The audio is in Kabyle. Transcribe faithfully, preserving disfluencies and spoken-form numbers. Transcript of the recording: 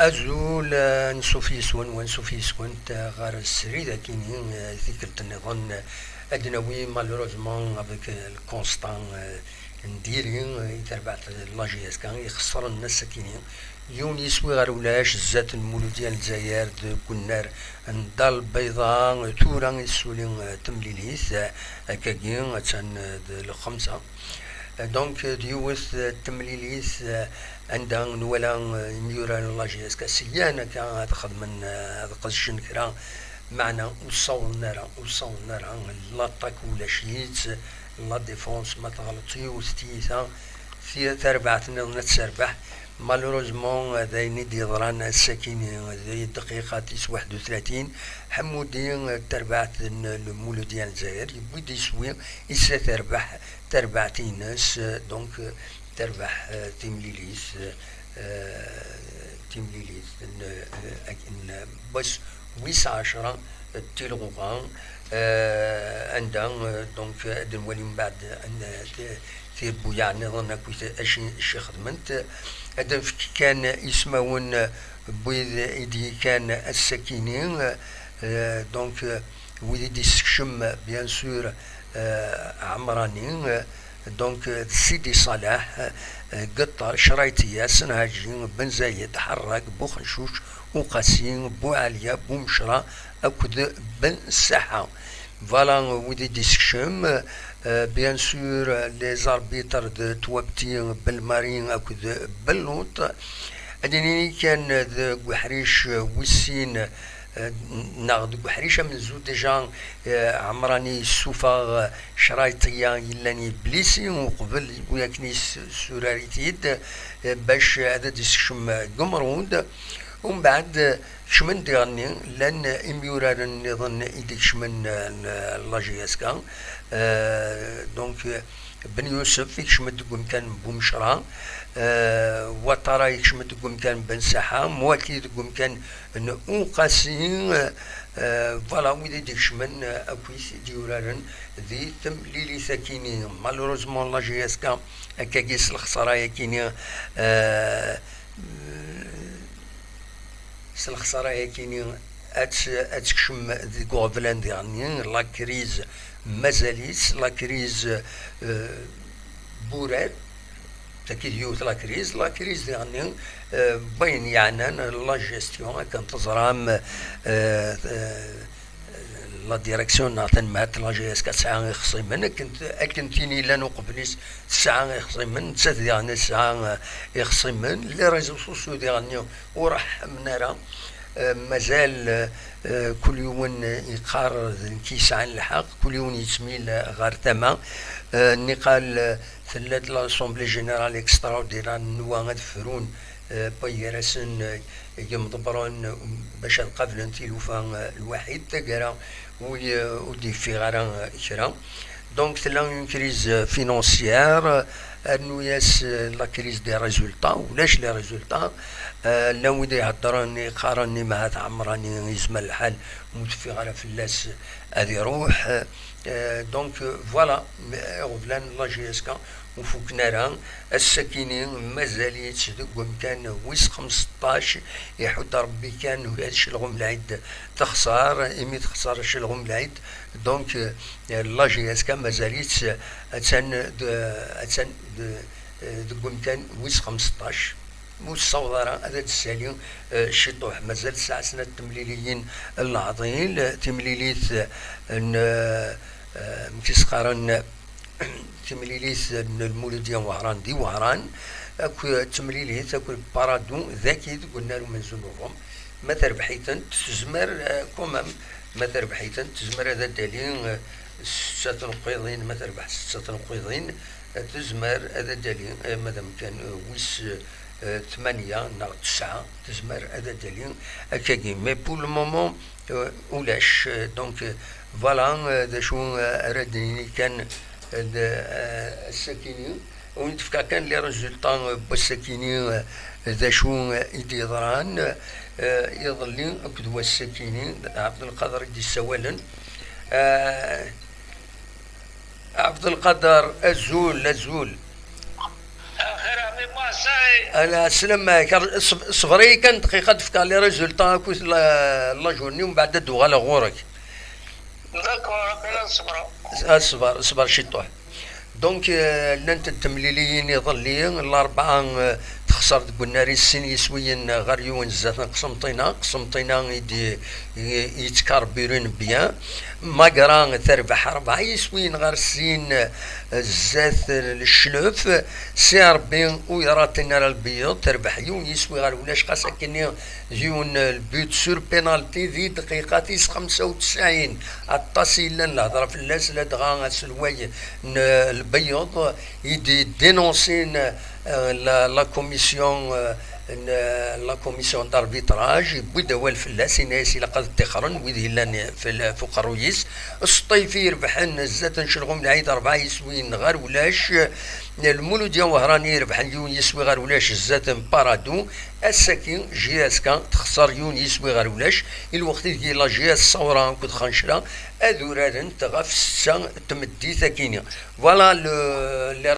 Azul, eh, ansuf yes-wen, wansuf yes-went, eh, ɣer srid akini, eh, tikkelt nniḍen, eh, ad d-nawi malheureusement avec, eh, le constat, eh, n diri, eh, i terbaɛt n la J S K ixesren ass-akini. Yiwen yiswi ɣer ulac, zdat n Muludya n Lezzayer deg unnar n Dda Lbeyḍa, eh, tura i tessuli, eh, temlilit, eh, akkagi attan, eh, d lxemsa. Donc, d yiwet, eh, temlilit, eh, anda nwala, eh, imyurar n la J S K syan akka ad xedmen, eh, ad qedcen kra, meɛna ur ssawḍen ara, ur ssawḍen ara, l'attaque ulac-itt, la défense ma teɣleḍ yiwet tiyita, ti-, tarbaɛt nniḍen ad terbeḥ. Malheureusement, eh, d ayen i d-yeḍran ass-akini, di dqiqa tis waḥed u tlatin, Ḥemmudi, eh, tarbaɛt n Lmuludya n Lezzayer, yewwi-d iswi, issa terbeḥ, tarbaɛt-ines, eh, donc, eh, terbeḥ, eh, timlilit, eh, timlilit n, eh, n wass wis ɛecra n Tilɣuɣa, eh, anda, eh, donc, ad nwali mbeɛd, eh, ti-, tirbuyaɛ nniḍen akkit acu, acu i xedment. Ad nefk kan ismawen, eh, n wid i d-yekkan ass-akini, eh, donc, eh, wid i d-yessekcem, bien sûr, eh, Ɛemrani, eh, donc, eh, d Sidi Ṣaleḥ, eh, Geṭṭer, Crayṭiya, Senhaǧi, Ben Zayed, Ḥerrak, Buxencuc, Uqasi, Buɛaliya, Bumecra akked Ben Saḥa. Voilà, wid i d-yessekcem, eh, bien sûr, les arbitres de Twabti, Belmari akked Belluṭ. Ad nini kan deg uḥric wis sin, eh, neɣ deg uḥric amenzu déjà, eh, Ɛemrani yessufeɣ Crayṭiya yellan yeblisi uqbel, wi akken yessurar-it-id, eh, bac ad d-yessekcem Gemrud. Umbeɛd, eh, kecmen diɣenni, llan imyuraren nniḍen i d-ikecmen, eh, n la J S K. Eh, donc, eh, Ben Yusef ikcem-d deg umkan n Bumecra, eh, Watara ikcem-d deg umkan n Ben Saḥa, Mwaki deg umkan n Uqasi, eh, voilà, wid i d-ikecmen, eh, akkit i d-yuraren di temlilit-akini. Malheureusement, la J S K, akkagi s lexsara-yakini, eh, s lexsara-yakini, ad t-, ad tekcem deg uɣeblan diɣenni, la crise mazal-itt, la crise, eh, Burar, tagi d yiwet la crise, la crise diɣenni, eh, n wayen yeɛnan la gestion, akken teẓram, eh, eh, la direction neɣ tanmehalt n la J S K tesɛa ixṣimen, akken t-, akken tin yellan uqbel-is tesɛa ixṣimen, nettat diɣenni tesɛa, eh, ixṣimen, les réseaux sociaux diɣenni ur ḥemmen ara, eh, mazal, eh, kul yiwen yeqqar d nekk yesɛan lḥeqq, kul yiwen yettmil ɣer tama, eh, niqal, eh, tella-d l'Assemblée Générale Extraordinaire n nwa ad frun, eh, wway gar-asen, eh, yimḍebbren, eh, bac ad qablen tilufa, eh, lwaḥid, taggara wi, eh, ur d-yeffiɣ ara, eh, kra. Donc, tella une crise, eh, financière, eh, rnu-yas, eh, la crise des résultats, ulac les résultats. Eh, llan wid iheddren, iqqaren, imahat Ɛemrani yezmer lḥal, ur teffiɣ ara fell-as, ad iruḥ. Eh, donc, eh, voilà, iɣeblan n la J S K ur fuken ara. Ass-akini mazal-itt deg wemkan wis xemseṭṭac, iḥudd Rebbi kan, ulac Celɣum Lɛid texṣer, imi texṣer Celɣum Lɛid, donc, eh, la J S K mazal-itt, eh, attan d-, attan d-, eh, deg wemkan wis xemseṭṭac. Ur tessaweḍ ara ad d-tessali, eh, ciṭuḥ. Mazal tesɛa snat temliliyin n leɛḍil, timlilit, eh, n, eh, eh, amek i s-qqaren, timlilit n Lmuludya n Wehran di Wehran, akked temlilit akked Paradou dagi deg unnar umenzu n Uṛum. Ma terbeḥ-itent, tezmer, eh, quand même, ma terbeḥ-itent, tezmer ad d-tali, eh, setta tneqqiḍin, ma terbeḥ setta tneqqiḍin, eh, tezmer ad d-tali, eh, madam kan, eh, wis, eh, tmanya neɣ tesɛa, tezmer ad d-tali akkagi. Mais pour le moment, eh, ulac. Eh, donc, eh, voilà, eh, d acu, eh, ara d-nini kan, eh, d, eh, ass-akini. Ur d-fkeɣ kan les résultats, euh, n wass-akini, euh, d acu, euh, i d-yeḍran, euh, iḍelli akked wass-akini, d Ɛebdelqader i d-yessawalen. Euh, Ɛebdelqader, azul, azul. Axir a Ɛemmi Muḥ, Ala, sslam-ak. Ṣb-, ṣber-iyi kan dqiqa, ad d-fkeɣ les résultats akked la, la journée, umbeɛd ad d-uɣaleɣ ɣur-k. D'accord, aql-i ad ṣebreɣ. Ṣber, ṣber ciṭuḥ. Donc, euh, llant-d temliliyin iḍelli, larebɛa, euh, texṣer deg unnar-is sin yiswiyen ɣer yiwen zdat n Qsenṭina. Qsenṭina i d-, i, i yettkarbirin bien. Magra terbeḥ rebɛa yiswiyen ɣer sin, euh, zdat n Leclef. Si Rebbi ur iraṭin ara lbeyyeḍ, terbeḥ yiwen yiswi ɣer ulac, xas akkenni d yiwen, euh, le but sur penalty di dqiqa tis xemsa u tesɛin. Aṭas i yellan lehḍra fell-as, ladɣa aselway n, euh, lbeyyeḍ i d-, dénoncer, euh, la, la commission, euh, n, euh, la commission d'arbitrage, yewwi-d awal fell-as, yenna-yas ilaq ad ṭṭixren wid yellan f-, f uqerruy-is. Sṭifi irebḥen zdat n Celɣum Lɛid rebɛa yiswiyen ɣer ulac. Lmuludya Wehran irebḥen yiwen yiswi ɣer ulac zdat n Paradou. Ass-agi, J S K texṣer yiwen yiswi ɣer ulac, i lweqt ideg la J S Sawra akked Xancra ad urarent ɣef ssetta n tmeddit-agi-ni. Voilà le, les